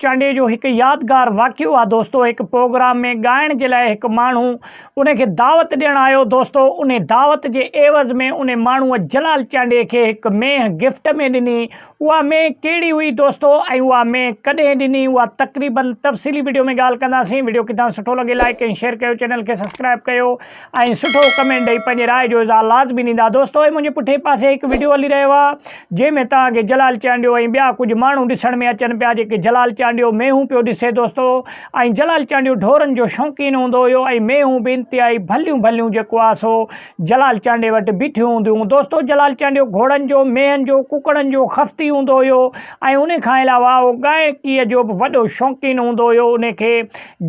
چانڊيي جو هڪ يادگار واقعو آ دوستو هڪ پروگرام ۾ ڳائڻ جي لاء هڪ ماڻهو ان کي دعوت ڏيڻ آيو دوستو ان دعوت جي عيوض ۾ ان ماڻهو جلال چانڊيي کي هڪ مينهن گفٽ ۾ ڏني اها مينهن ڪهڙي هئي دوستو ۽ اها مينهن ڪڏهن ڏني اها تقريبن تفصيلي وڊيو ۾ ڳالهه ڪنداسين وڊيو ڪٿان سٺو لڳي لائڪ ۽ شيئر ڪيو چينل کي سبسڪرائب ڪيو ۽ سٺو ڪمينٽ ڏئي پنهنجي راء جو اظهار لازمي ڏيندا دوستو هي منهنجي پٺئين پاسي هڪ وڊيو هلي رهيو آهي جنهن ۾ توهان کي جلال چانڊيو ۽ ٻيا ڪجهه ماڻهو ڏسڻ ۾ اچن پيا جيڪي جلال چانڊيو مينهون پيو ڏسي دوستو ۽ جلال چانڊيو ڍورن جو شوقين هوندو هيو ۽ مينهون به انتهائي ڀليون ڀليون جيڪو آهي سو جلال چانڊيي وٽ بيٺيون هونديون هيون دوستو جلال چانڊيو گهوڙن جو مينهن جو ڪڪڙن جو خفتي هوندو هيو ۽ ان کان علاوه اهو ڳائڻڪيء جو به وڏو شوقين هوندو هيو ان کي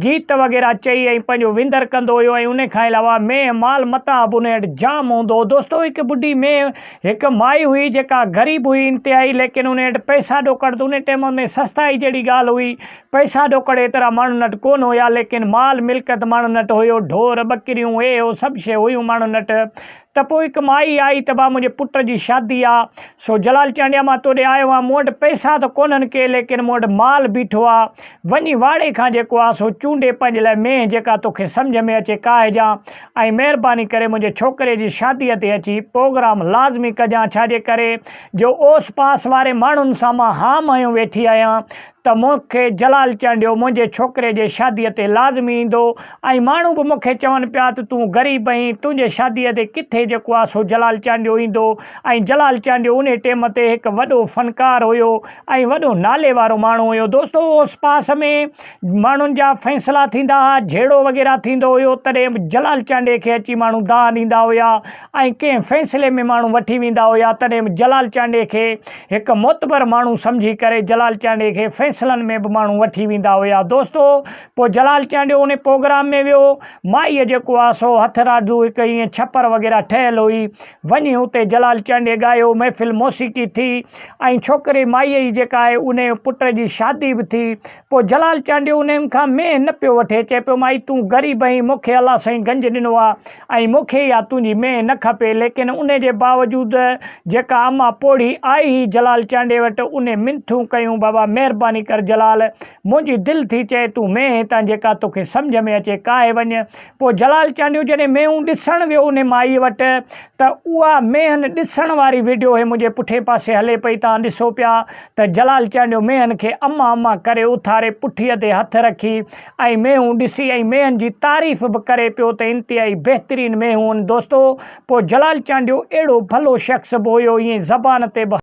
گيت وغيره چئي ۽ پنهنجو وندر ڪندو هيو ۽ ان کان علاوه مينهن مال متاع به ان وٽ جام هوندو هو. دوستو هڪ ٻڍي مينهن هڪ مائي هئي جيڪا غريب هئي انتهائي ليڪن ان وٽ پئسا ڏوڪڙ ته ان ٽيم ۾ سستائي جهڙي ڳالهه هئي پئسا ڏوڪڙ ايترا ماڻهن وٽ ڪونه هيا ليڪن مال ملڪيت ماڻهن وٽ هيو ڍور ٻڪريون هي هو سڀ شيء هيون ماڻهن وٽ ته پوء هڪ مائي آئي ته با منهنجي پٽ جي شادي آ، سو جلال چانڊيا مان توڏي آيو آهيان، مون وٽ پئسا ته ڪونهن ڪي، ليڪن مون وٽ مال بيٺو آ، وڃي واڙي کان جيڪو آ سو چونڊي پنهنجي لاء مينهن جيڪا توکي سمجهه ۾ اچي ڪاهجان ۽ مهرباني ڪري منهنجي ڇوڪري جي شاديء تي اچي پوگرام لازمي ڪجان ڇاجي ڪري جو اوس پاس واري ماڻهن سان مان هام هنيو ويٺي آهيان ته مون کي جلال چانڊيو منهنجي ڇوڪري جي شاديء تي لازمي ايندو ۽ ماڻهو به مون کي چون پيا ته تون غريب آهين، تنهنجي شاديء تي ڪٿي جيڪو آ سو جلال چانڊيو ايندو ۽ جلال چانڊيو انهي ٽيم تي هڪ وڏو فنڪار هيو ۽ وڏو نالي وارو ماڻهو هيو. دوستو اوس پاس ۾ ماڻهن جا فيصلا ٿيندا ها، جهيڙو وغيره ٿيندو هيو تڏهن به جلال چانڊيي کي اچي ماڻهو دانهن ڏيندا هيا ۽ ڪنهن فيصلي ۾ ماڻهو وٺي ويندا هيا تڏهن به جلال چانڊيي کي هڪ معتبر ماڻهو سمجهي ڪري جلال چانڊيي کي فيصلن ۾ به ماڻهو وٺي ويندا هيا دوستو پوء جلال چانڊيو انهي پوگرام ۾ ويو مائيء جيڪو آ سو هٿرادو هڪ ائين ڇپر وغيره ٺهيل هئي وڃي اتي جلال چانڊيي ڳايو محفل موسيقي ٿي ۽ ڇوڪري مائيء جي جيڪا آهي انهي پٽ جي شادي به ٿي پوء جلال چانڊيو انهن کان مينهن نه پيو وٺي، چئي پيو مائي تون غريب آهين، مون کي الله سائين گنج ڏنو آ ۽ مون کي اها تنهنجي مينهن نه کپي، ليڪن انهي جي باوجود جيڪا اما پوڙهي آئي هئي جلال چانڊيي وٽ انهي منٿون ڪيون بابا مهرباني ڪر جلال منهنجي دل ٿي چئي تون مينهن هتان جيڪا توکي سمجهه ۾ اچي ڪاهي وڃ، پوء جلال چانڊيو جڏهن مينهون ڏسڻ ويو انهي مائي وٽ ته اها مينهن ڏسڻ واري وڊيو هي منهنجي پٺئين پاسي هلي پئي توهان ڏسو پيا ته جلال چانڊيو مينهن کي اما اما ڪري اٿاري پٺيء تي هٿ رکي ۽ مينهون ڏسي ۽ مينهن جي تعريف به ڪري پيو ته انتهائي بهترين مينهون دوستو پوء جلال چانڊيو اهڙو ڀلو شخص به هيو ائين زبان تي به.